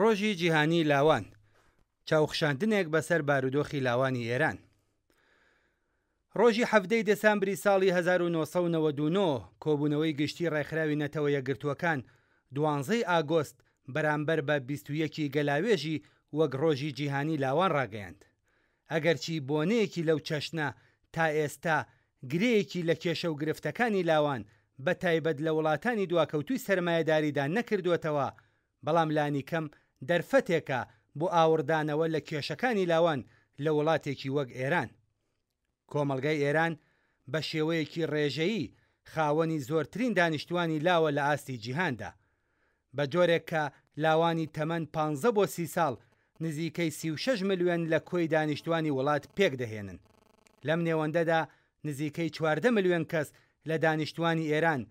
ڕۆژی جیهانیی لاوان، چاوخشاندنێک بەسەر بارودۆخی لاوانی ئێران. ڕۆژی حەڤدەی دێسامبری ساڵی 1999 کۆبوونەوەی گشتی ڕێکخراوی نەتەوە یەکگرتووەکان دوانزەی ئاگۆست بەرامبەر بە 21 ی گەلاوێژی وەک ڕۆژی جیهانی لاوان ڕاگەیاند. ئەگەرچی بۆنەیەکی لەو چەشنە تا ئێستا گرێیەکی لە کێشە و گرفتەکانی لاوان بە تایبەت لە وڵاتانی دواکەوتووی سەرمایەداریدا نەکردووەتەوە، بەڵام لانیکەم دەرفەتێکە بۆ ئاوڕدانەوە لە کێشەکانی لاوان لە وڵاتێکی وەک ئێران. کۆمەڵگای ئێران بە شێوەیەکی ڕێژەیی خاوەنی زۆرترین دانیشتووانی لاوە لە ئاستی جیهاندا. بە جۆرێک کە لاوانی تەمەن پانزە بۆ سی ساڵ نزیکەی 36 ملیۆن لە کۆی دانیشتووانی وڵات پێکدەهێنن. لەم نێوەندەدا نزیکەی 14 ملیۆن کەس لە دانیشتووانی ئێران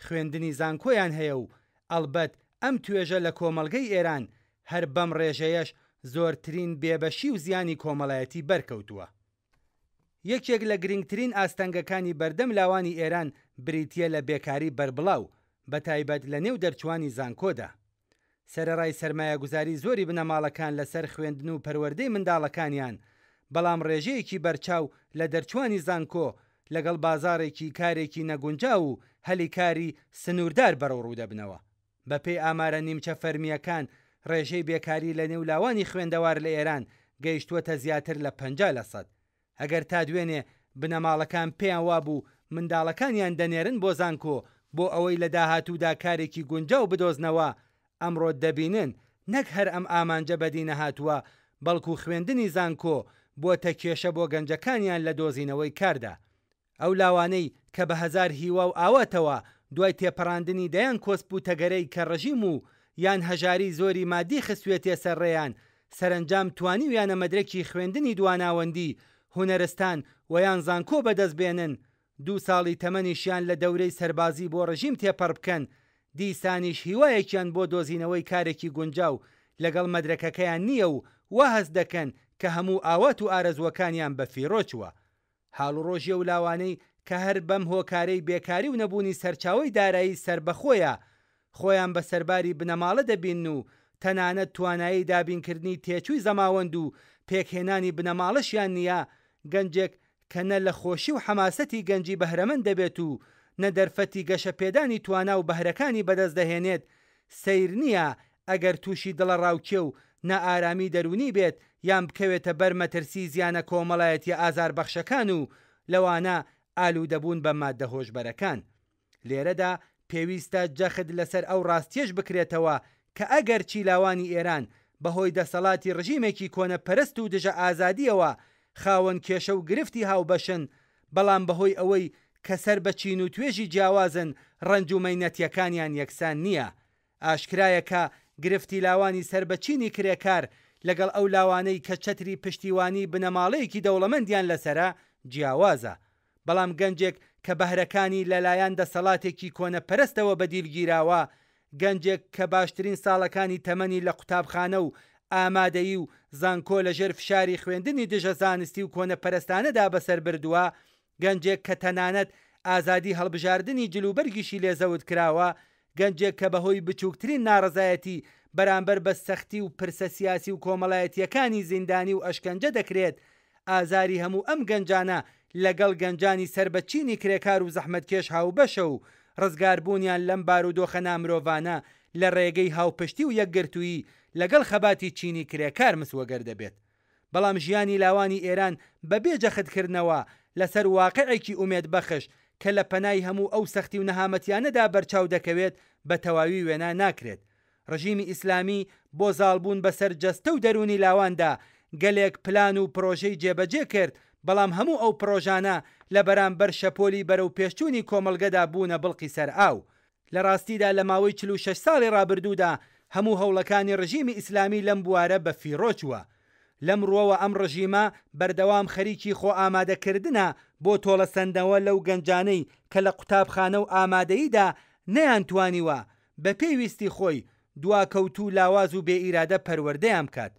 خوێندنی زانکۆیان هەیە و ئەڵبەت ئەم توێژە لە کۆمەڵگەی ئێران هەر بەم ڕێژەیەش زۆرترین بێبەشی و زیانی کۆمەڵایەتی بەرکەوتووە. یەکێک لە گرنگترین ئاستەنگەکانی بەردەم لاوانی ئێران بریتییە لە بێکاری بەربڵاو، بەتایبەت لە نێو دەرچووانی زانکۆدا. سەرەڕای سەرمایەگوزاری زۆری بنەماڵەکان لەسەر خوێندن و پەروەردەی منداڵەکانیان، بەڵام ڕێژەیەکی بەرچاو لە دەرچووانی زانکۆ لەگەڵ بازاڕێکی کارێکی نەگونجاو و هەلی کاری سنووردار بەرەوڕوو دەبنەوە. بەپێی ئامارە نیمچە فەرمییەکان، ڕێژەی بێکاری لەنێو لاوانی خوێندەوار لە ئێران گەیشتووەتە زیاتر لە 50 لەسەد. ئەگەر تا دوێنێ بنەماڵەکان پێیان وابوو منداڵەکانیان دەنێرن بۆ زانکۆ بۆ ئەوەی لە داهاتوودا کارێکی گونجاو بدۆزنەوە، ئەمڕۆ دەبینن نەک هەر ئەم ئامانجە بەدی نەهاتووە، بەڵکو خوێندنی زانکۆ بووەتە کێشە بۆ گەنجەکانیان لە دۆزینەوەی کاردا. ئەو لاوانەی کە بە هەزار هیوا و ئاواتەوە دوای تێپەڕاندنی دەیان کۆسپ و تەگەرەی کە ڕژیم و یان هەژاری زۆری مادی خستوێتێ سەر ڕێیان، سەرەنجام توانیویانە مەدرەکی خوێندنی دواناوەندی، هونەرستان و یان زانکۆ بەدەست بێنن، دوو ساڵی تەمەنیشیان لە دەورەی سەربازی بۆ ڕژیم تێپەڕ بکەن، دیسانیش هیوایەکیان بۆ دۆزینەوەی کارێکی گونجاو لەگەڵ مەدرەکەکەیان نییە و وا هەست دەکەن کە هەموو ئاوات و ئارەزووەکانیان بە فیڕۆ چووە. حاڵ و ڕۆژی ئەو لاوانەی کە هەر بەم هۆکارەی بێکاری و نەبوونی سەرچاوەی دارایی سەربەخۆیە، خۆیان بە سەرباری بنەماڵە دەبینن و تەنانەت توانایی دابینکردنی تێچووی زەماوەند و پێکهێنانی بنەماڵەشیان نییە، گەنجێک کە نە لە خۆشی و حەماسەتی گەنجی بەهرەمەند دەبێت و نە دەرفەتی گەشەپێدانی توانا و بەهرەکانی بەدەست دەهێنێت، سەیر نییە ئەگەر تووشی دڵەڕاوکێ و نائارامی دەروونی بێت یان بکەوێتە بەر مەترسی زیانە کۆمەڵایەتییە ئازاربەخشەکان و لەوانە ئالوودەبوون بە ماددە هۆشبەرەکان. لێرەدا پێویستە جەخت لەسەر ئەو ڕاستییەش بکرێتەوە کە ئەگەرچی لاوانی ئێران بەهۆی دەسەڵاتی ڕژیمێکی کۆنەپەرست و دژە ئازادییەوە خاوەن کێشە و گرفتی هاوبەشن، بەڵام بەهۆی ئەوەی کە سەر بە چین و توێژی جیاوازن ڕەنج و مەینەتییەکانیان یەکسان نییە. ئاشکرایە کە گرفتی لاوانی سەر بە چینی کرێکار لەگەڵ ئەو لاوانەی کە چەتری پشتیوانی بنەماڵەیەکی دەوڵەمەندیان لەسەرە جیاوازە. بەڵام گەنجێک کە بەهرەکانی لەلایەن دەسەڵاتێکی کۆنەپەرستەوە بەدیل گیراوە، گەنجێک کە باشترین ساڵەکانی تەمەنی لە قوتابخانە و ئامادەیی و زانکۆ لەژێر فشاری خوێندنی دژە زانستی و کۆنەپەرستانەدا بەسەر بردووە، گەنجێک کە تەنانەت ئازادی هەڵبژاردنی جلوبەرگیشی لێ زەوت کراوە، گەنجێک کە بەهۆی بچووکترین ناڕەزایەتی بەرامبەر بە سەختی و پرسە سیاسی و کۆمەڵایەتییەکانی زیندانی و ئەشکەنجە دەکرێت، ئازاری هەموو ئەم گەنجانە لەگەڵ گەنجانی سەر بە چینی کرێکار و زەحمەتکێش هاوبەشە و ڕزگاربوونیان لەم بارودۆخە نامرۆڤانە لە ڕێگەی هاوپشتی و یەکگرتوویی لەگەڵ خەباتی چینی کرێکار مسوەگەر دەبێت. بەڵام ژیانی لاوانی ئێران بە بێ جەختکردنەوە لەسەر واقعێکی ئومێدبەخش کە لە پەنای هەموو ئەو سەختی و نەهامەتیانەدا بەرچاو دەکەوێت بە تەواوی وێنا ناکرێت. ڕژیمی ئیسلامی بۆ زاڵبوون بەسەر جەستە و دەروونی لاواندا گەلێک پلان و پڕۆژەی جێبەجێ کرد، بەڵام هەموو ئەو پڕۆژانە لە بەرامبەر شەپۆلی بەرەوپێشچوونی کۆمەڵگەدا بوونە بڵقی سەر ئاو. لە ڕاستیدا لە ماوەی 46 ساڵی ڕابردوودا هەموو هەوڵەکانی ڕژیمی ئیسلامی لەم بوارە بە فیڕۆ چووە. لەم ڕووەوە ئەم ڕژیمە بەردەوام خەریکی خۆ ئامادەکردنە بۆ تۆڵەسەندنەوە لەو گەنجانەی کە لە قوتابخانە و ئامادەییدا نەیانتوانیوە بە پێی ویستی خۆی دواکەوتوو، لاواز و بێ ئیرادە پەروەردەیان بکات.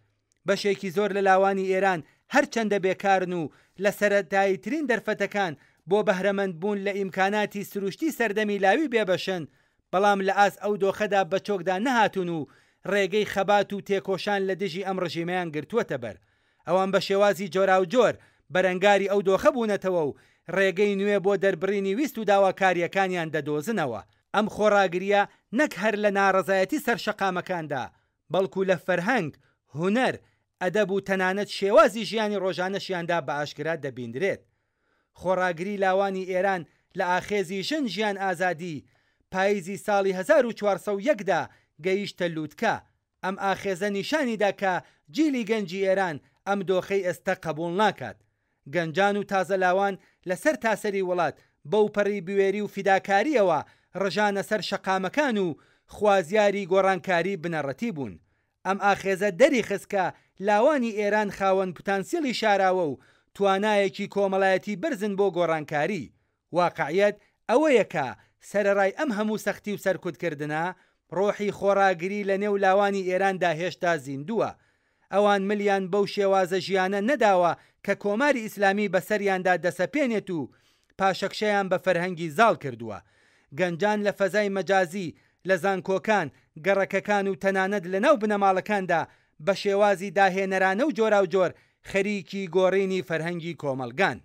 بەشێکی زۆر لە لاوانی ئێران هەرچەندە بێکارن و لە سەرەتاییترین دەرفەتەکان بۆ بەهرەمەند بوون لە ئیمکاناتی سروشتی سەردەمی لاوی بێبەشن، بەڵام لە ئاست ئەو دۆخەدا بەچۆکدا نەهاتوون و ڕێگەی خەبات و تێکۆشان لە دژی ئەم ڕژیمەیان گرتووەتە بەر. ئەوان بە شێوازی جۆراوجۆر بەرەنگاری ئەو دۆخە بوونەتەوە و ڕێگەی نوێ بۆ دەربڕینی ویست و داواکارییەکانیان دەدۆزنەوە. ئەم خۆڕاگرییە نەک هەر لە ناڕەزایەتی سەر شەقامەکاندا، بەڵکو لە فەرهەنگ، هونەر، ئەدەب و تەنانەت شێوازی ژیانی ڕۆژانەشیاندا بە ئاشکرا دەبیندرێت. خۆڕاگری لاوانی ئێران لە ئاخێزی ژن ژیان ئازادی پاییزی ساڵی 1401 دا گەیشتە لووتکە. ئەم ئاخێزە نیشانی دا کە جیلی گەنجی ئێران ئەم دۆخەی ئێستە قەبووڵ ناکات. گەنجان و تازەلاوان لە سەرتاسەری وڵات بەوپەڕی بوێری و فیداکارییەوە ڕژانە سەر شەقامەکان و خوازیاری گۆڕانکاری بنەڕەتی بوون. ئەم ئاخێزە دەریخست کە لاوانی ئێران خاوەن پتانسیڵی شاراوە و توانایەکی کۆمەڵایەتی بەرزن بۆ گۆڕانکاری. واقعیەت ئەوەیە کە سەرەڕای ئەم هەموو سەختی و سەرکوتکردنە، ڕۆحی خۆڕاگری لە نێو لاوانی ئێراندا هێشتا زیندووە. ئەوان ملیان بەو شێوازە ژیانە نەداوە کە کۆماری ئیسلامی بەسەریاندا دەسەپێنێت و پاشەکشەیان بە فەرهەنگی زاڵ کردووە. گەنجان لە فەزای مەجازی، لە زانکۆکان، گەڕەکەکان و تەنانەت لەناو بنەماڵەکاندا بە شێوازی داهێنەرانە و جۆراوجۆر خەریکی گۆڕینی فەرهەنگی کۆمەڵگان.